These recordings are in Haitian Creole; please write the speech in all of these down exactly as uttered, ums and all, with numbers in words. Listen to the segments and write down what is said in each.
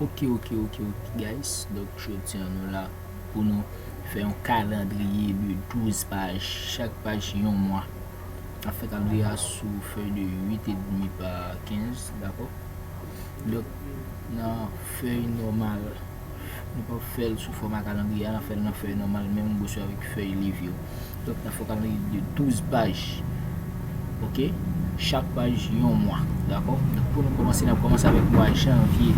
Ok, ok, ok, ok, guys. Donk, jodi a nou la pou nou fè yon kalandriye de douz paj. Chak paj yon mwa. N ap fè kalandriye a sou fèy de uit edmi pa kenz, dakò? Donk, nan fèy nòmal, nou p ap fè l sou fòma kalandriye a, n ap fè l nan fèy nòmal, menm gwo sou avèk fèy liv yo. Donk, n ap fè yon kalandriye de douz paj. Ok? Chak paj, yon mwa. Dakò? Donk, pou nou kòmanse, n ap kòmanse avèk mwa janvye.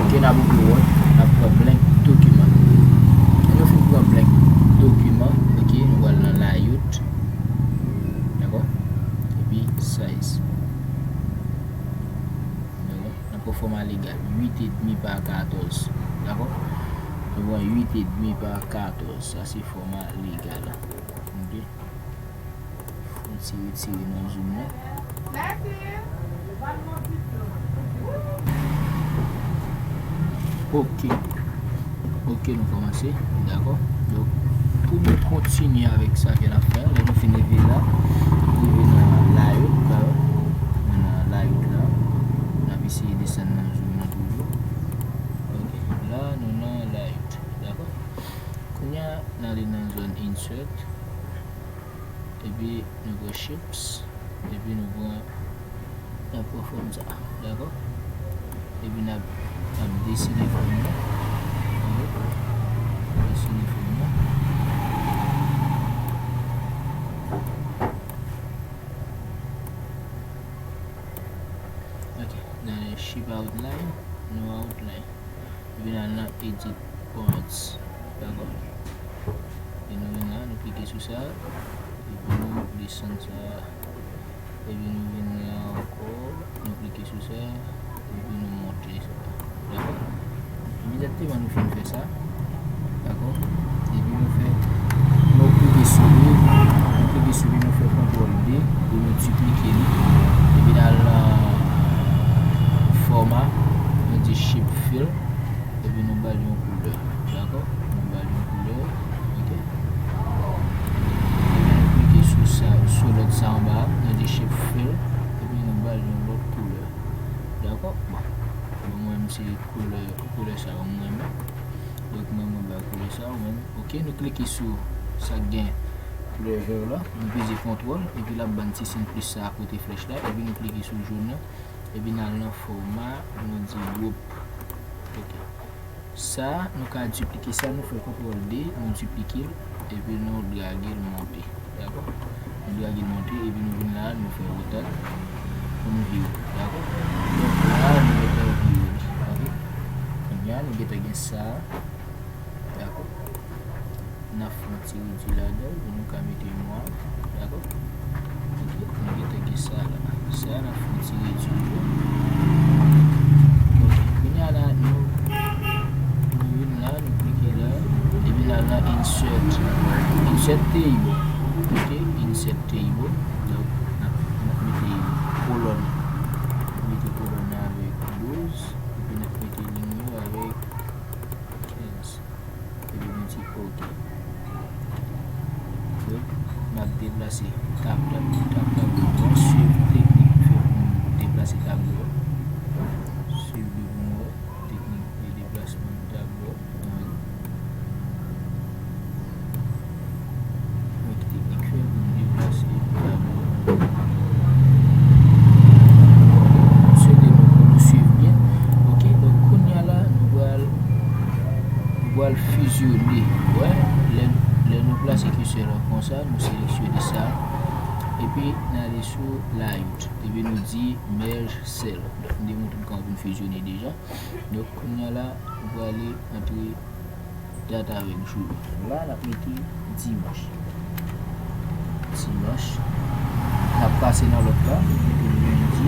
Ok, n ap ouvri Word, n ap pran blank document. Lè nou fin pran blank document, ok, nou pral nan layout. Dakò? Epi size. Dakò? N ap pran fòma legal, uit edmi pa katòz. Dakò? Nou pran uit edmi pa katòz. Sa se fòma legal. Ok? Fon ti retire nan zoom nan. Ok. Ok, nou kòmanse. Dakò? Donk, pou nou kontinye avèk sa ke n ap fè, lè nou fin rive la, nou rive nan layout la, nou nan layout la, n ap eseye desann nan zoom nan toujou. Ok, la, nou nan layout. Dakò? Kounye a, n ale nan zòn insert. Epi nou pran shapes, epi nou pran, n ap pran fòm sa, dakò? Epi n ap, n ap desine fòm nan. Dakò? Desine fòm nan. Ok, nan shape outline, nou outline. Epi n al nan edit points. Dakò? E nou vin la, nou klike sou sa. Epi nou desann sa. Epi nou vin la ankò, nou klike sou sa. Epi nou monte sa. Dakò? Imedyateman nou fin fè sa. Dakò? Epi nou fè, nou klike sou li. Nou klike sou li, nou fè kontwòl D. Epi nou diplike li. Epi n al nan fòma. Nou di shape fill. Epi nou ba l yon koulè. Dakò? Nou ba l yon koulè. Ok? Epi nou klike sou sa, sou lòt sa anba a, nou di shape fill. Epi nou ba l yon lòt koulè. Dakò? Bon. Bon, mwen menm se koulè, koulè sa yo mwen renmen. Donk mwen, mwen ba koulè sa yo mwen. Ok, nou klike sou sa k gen koulè vè la, nou peze kontwòl, epi l ap ban ti siy plis sa kote flèch la, epi nou klike sou jòn nan. Epi n al nan fòma, nou di group. Ok. Sa, nou ka diplike sa, nou fè kontwòl D, nou diplike l, epi nou drage l monte. Dakò? Nou drage l monte, epi nou vin la, nou fè rotate, pou nou vire. Dakò? Donk la, nou mete l vire. Ok? Kounye a, nou gentan gen sa. Dakò? N ap fè yon ti redwi ladan l pou nou ka mete mwa. Dakò? Ok, nou gentan gen sa la. Sa a, n ap fè yon ti redwi l tou. Ok, kounye a la, nou, nou vin la, nou klike la, epi n al nan insert. Insert table. Ok, insert table. Donk, n ap, n ap mete kolòn. Mete kolòn nan avèk douz, epi n ap mete liy yo avèk kenz. Epi nou di ok. Donk, n ap deplase tab, tab, tab, tab, nou swiv teknik ki fè pou nou deplase tablo a. Swiv li pou nou wè teknik de deplasman tablo a. Mwen ki te ekri pou m deplase tablo. M swete nou, nou swiv byen. Ok, donk kounye a la, nou pral, nou pral fizyone. Wè, lè, lè nou plase kisè la konsa, nou seleksyone sa. Epi, n ale sou layout. Epi nou di merge cell. Donk, m te montre nou kòman pou n fizyone deja. Donk, kounye a la, nou prale antre dat avèk jou. La, n ap mete dimanch. Dimanch. N ap pase nan lòt la, nou mete lendi.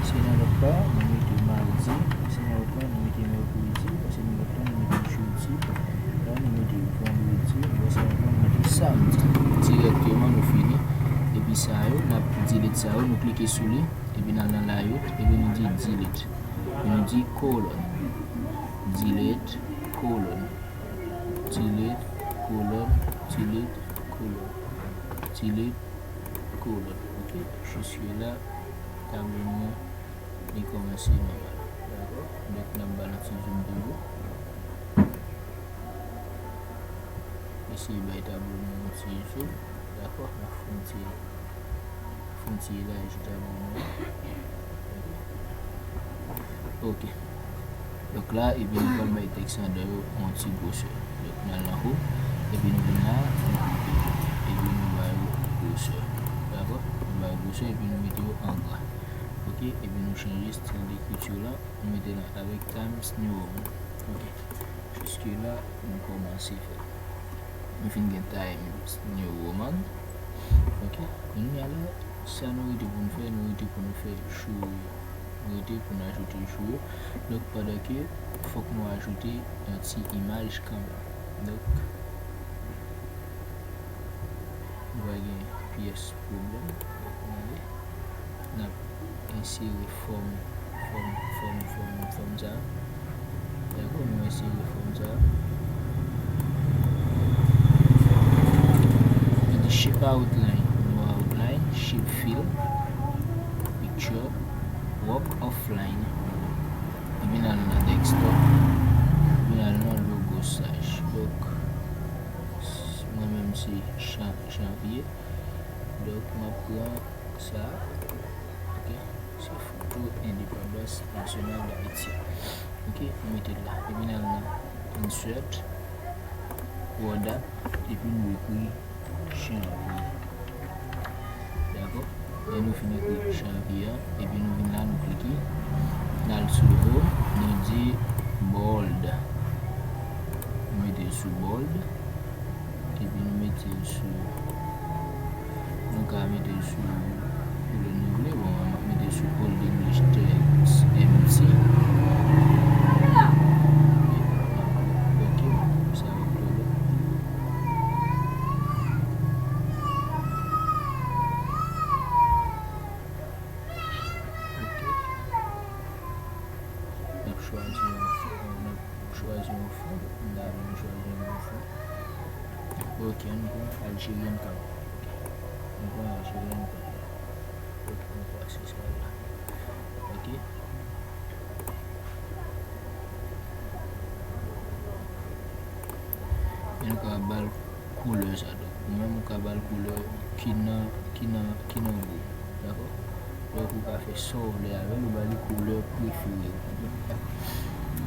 Pase nan lòt la, nou mete madi. Pase nan lòt la, nou mete mèkredi. Pase nan lòt la, nou mete jedi. La, nou mete vandredi. Pase nan lòt la, nou mete samdi. Dirèkteman, nou fini. Epi sa yo, n ap delete sa yo, nou klike sou li. Epi n al nan layout, epi nou di delete. Epi nou di kolòn. Delete, kolòn. Delete, kolòn, delete, kolòn. Delete, kolòn. Ok, jiske la, tablo nou an, li kòmanse nòmal. Dakò? Donk, n ap ba Eseye bay tablo nou yon ti zoom. Dakò? N ap fè yon ti, fè yon ti elaji tablo nou an. Ok. Donk la, epi nou pral bay tèks andan yo yon ti gwosè. Donk, n al nan Home, epi nou vin la, nou klipe, epi nou ba yo gwosè. Dakò? Nou ba yo gwosè, epi nou mete yo an gra. Ok? Epi nou chanje estil dekriti la, nou mete la avèk Times New Roman. Ok. Jiske la, nou kòmanse fè. Nou fin gen Times New Roman. Ok. Kounye a la, sa nou rete pou nou fè, nou rete pou nou fè jou yo. Nou rete pou nou ajoute jou yo. Donk, pandan ke fòk nou ajoute yon ti imaj kanmenm. Donk, nou pa gen pyès pwoblèm. Donk, n ale. N ap ensere fòm, fòm, fòm, fòm, fòm sa. Dakò, nou ensere fòm sa. Li di shape outline, nou outline, shape fill, picture, work offline. Epi n al nan desktop, epi n al nan logo saj. Donk, mwen menm se Jan-, Janvier. Donk, m ap pran sa, ok, se foto endepandans nasyonal Dayiti. Ok, nou mete l la. Epi n al nan insert, wordap, epi nou ekri Janvier. Dakò? Lè nou fin ekri Janvier an, epi nou vin la, nou klike, n al sou home, nou di bold. Nou mete l sou bold. Epi nou mete l sou, nou ka mete l sou koulè nou vle. Bon, mwen, m ap mete l sou Old English Text, M T. Ok, sa va twò bon. Ok. N ap chwazi yon fon, n ap chwazi yon fon, m ta vle nou chwazi yon bon fon. Ok, ann pran Algerian Camp. Ok. Nou pran Algerian Camp. Ok, nou pase sa la. Ok. E nou ka ba l koulè sa. Donk, ou menm ou ka ba l koulè ki nan, ki nan, ki nan gou. Dakò? Donk, ou ka fè sa w vle avè l, ou ba li koulè prefere w.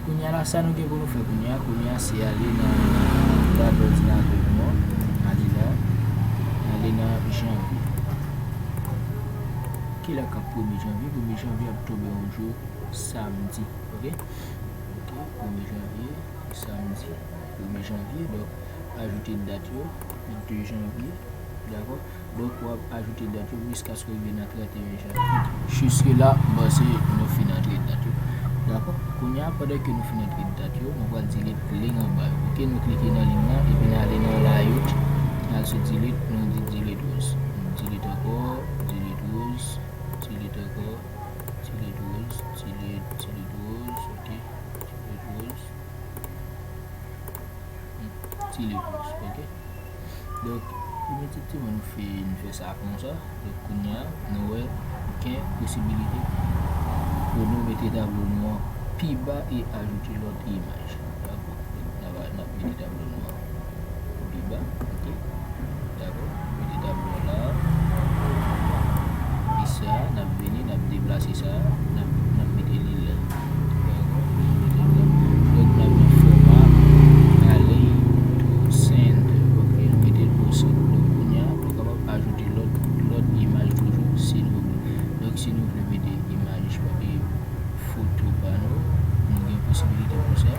Kounye a la, sa nou gen pou nou fè kounye a, kounye a, se ale nan tab òdinatè nou an, ale la, ale nan Janvier. Kilè k ap premye Janvier? Premye Janvier ap tonbe yon jou samdi, ok? Ok, premye Janvier, samdi, premye Janvier, donk, ajoute dat yo, de Janvier, dakò? Donk, w ap ajoute dat yo jiskaske w rive nan trannteyen Janvier. Jiske la, m panse nou fin antre dat yo. Dakò? Kounye a, pandan ke nou fin antre dat yo, nou pral delete liy anba yo. Ok, nou klike nan liy nan, epi n ale nan layout, n al sou delete, nou di delete rows. Delete ankò, delete rows, delete ankò, delete rows, delete, delete rows, ok, delete rows. Hmm, delete rows, ok. Donk, pou nou ti timoun fè, nou fè sa konsa. Donk, kounye a, nou wè gen posibilite pou nou mete tablo nou an pi ba e ajoute lòt imaj. Dakò? Donk, n ap, n ap mete tablo nou an pi ba, ok? Dakò? Mete tablo an la. Epi sa, n ap vini, n ap deplase sa, n ap, n ap mete li la. Dakò? N ap mete li la. Donk, n ap nan fòma Align to Center. Ok, nou mete l o sant. Donk, kounye a, nou kapab ajoute lòt, lòt imaj toujou, si nou vle. Donk, si nou vle mete imaj, e, foto pa nou, nou gen posibilite pou sa.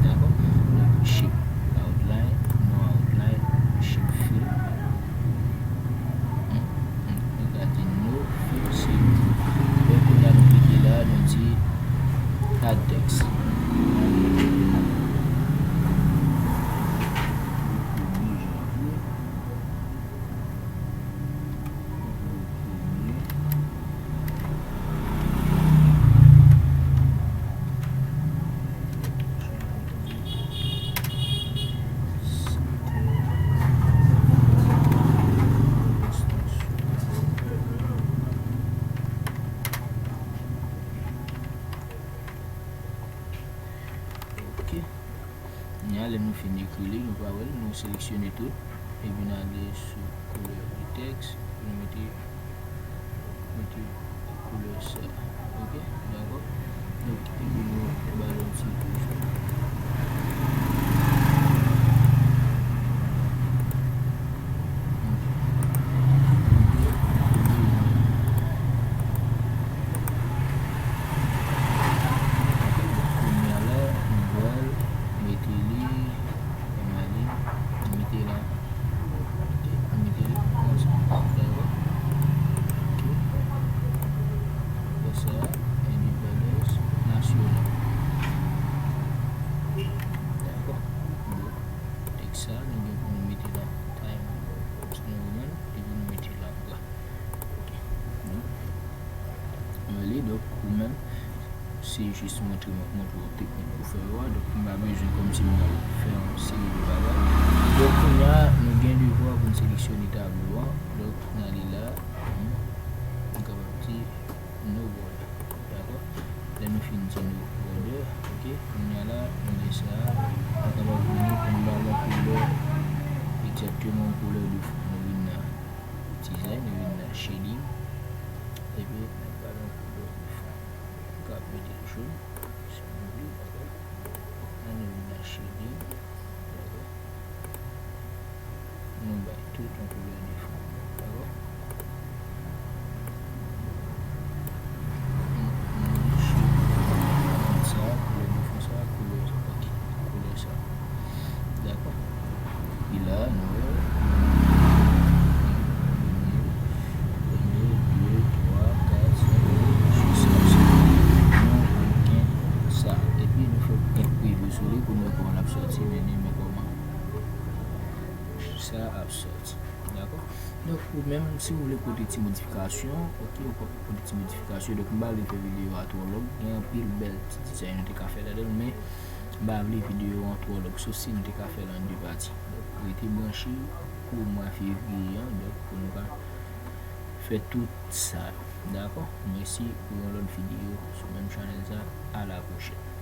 Dakò? Donk, shape outline, no outline, shape fill. Hmm, hmm, nou ka di no fill shape. Donk, kounye a nou klike la, nou di add text. Vin ekri li, nou pa wè l, nou seleksyone tout, epi n ale sou koulè de tèks, nou mete, mete koulè sa. Oke, dakò? Donk, epi nou ba l yon ti kou. Kounye a la, nou pral mete li, nou mete la, nou mete li konsa. Dakò? Konsa, endepandans nasyonal. Dakò? Bon, tèks sa, nou gen pou nou mete la Time New Roman, epi nou mete la. Bon. Mwen li, donk, ou menm, se jis montre, montre w teknik pou fè yo a. Donk, m pa bezwen kòmsi m al fè yon seri de bagay. Donk, kounye a, nou gen devwa pou n seleksyone tablo a. Donk, n ale la, nou kapab di no border. Dakò? Lè nou fin di no border, oke, kounye a la, nou gen sa, nou kapab vini pou n ba l yon koulè, egzakteman yon koulè de fon. Nou vin nan design, nou vin nan shading, epi n ap ba l yon koulè de fon. N ka mete l jòn, si nou vle, dakò? Ann nou vin nan shading, dakò? Nou bay tout yon koulè de fon, dakò? Nou, nou shading sa, koulè de fon sa, koulè sa, oke, koulè sa. Dakò? Epi la, nou wè, premye, premye, de, twa, kat, senk, jiska sa. Nou gen sa. Epi nou fè kèk preview sou li pou nou wè kòman l ap sòti, men nou men kòman sa ap sòti. Dakò? Donk, ou menm, si w vle pote ti modifikasyon, oke, ou ka pote ti modifikasyon. Donk, m pa vle fè videyo a twò long. Gen anpil bèl ti dizay nou te ka fè ladan l, men m pa vle videyo an twò long, sof si nou te ka fè l an de pati. Donk, rete branche pou mwa fevriye an, donk, pou nou ka fè tout sa yo. Dakò? Mèsi pou yon lòt videyo sou menm chanèl sa. A la pwochèn.